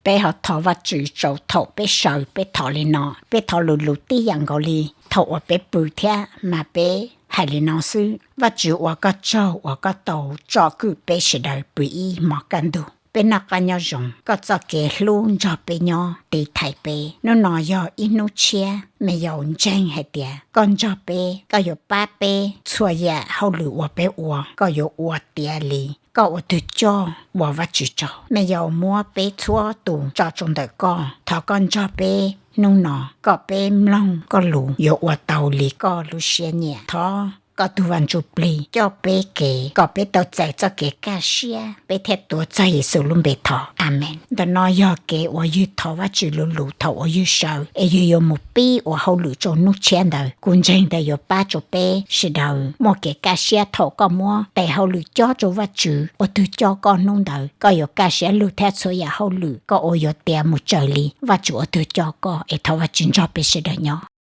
Peb ho thov Vajtswv rau thaum peb sawv peb thov li no, peb thov lus lus tib yam nkaus li thaum uas peb pw thiab mas peb hais li no xwb: Vajtswv uas koj tsaug uas koj tau tsom kwm peb sawv daws pw ib hmos kaj ntug, peb noj qab nyob zoo, koj txoj kev hlub nrog peb nyob tiv thaiv peb. Hnub no yog ib hnub tshiab, me yaus ntseeg hais tias koj nrog peb, koj yuav pab peb txhua yam hauj lwm uas peb ua, koj yuav ua tiav li. Koj ua tus coj ua Vajtswv tsaug. Me yaus muab peb txhua tus tso rau ntawm koj, thov koj nrog peb hnub no, kom peb mloog koj lus yuav ua tau li koj lub siab nyiam. Thov koj tug Vaj Ntsujplig coj peb kev kom peb tau txais txoj kev kaj siab, peb thiaj tuav txog Yexus lub npe thov, Amees. Ntawm no yog kev uas ywg thov Vajtswv lus lus thaum uas ywg sawv es ywg yuav mus pib ua hauj lwm rau hnub tshiab ntawd. Kuv ntseeg tias yuav pab rau peb sawv daws muaj kev kaj siab thaum koj muab tes hauj lwm cob rau Vajtswv ua tus coj koj hnub ntawd, koj yuav kaj siab lug thiab txhua yam hauj lwm koj ua yuav tiav mus raws li Vajtswv ua tus coj koj. Es thov Vajtswv nrog peb sawv daws nyob.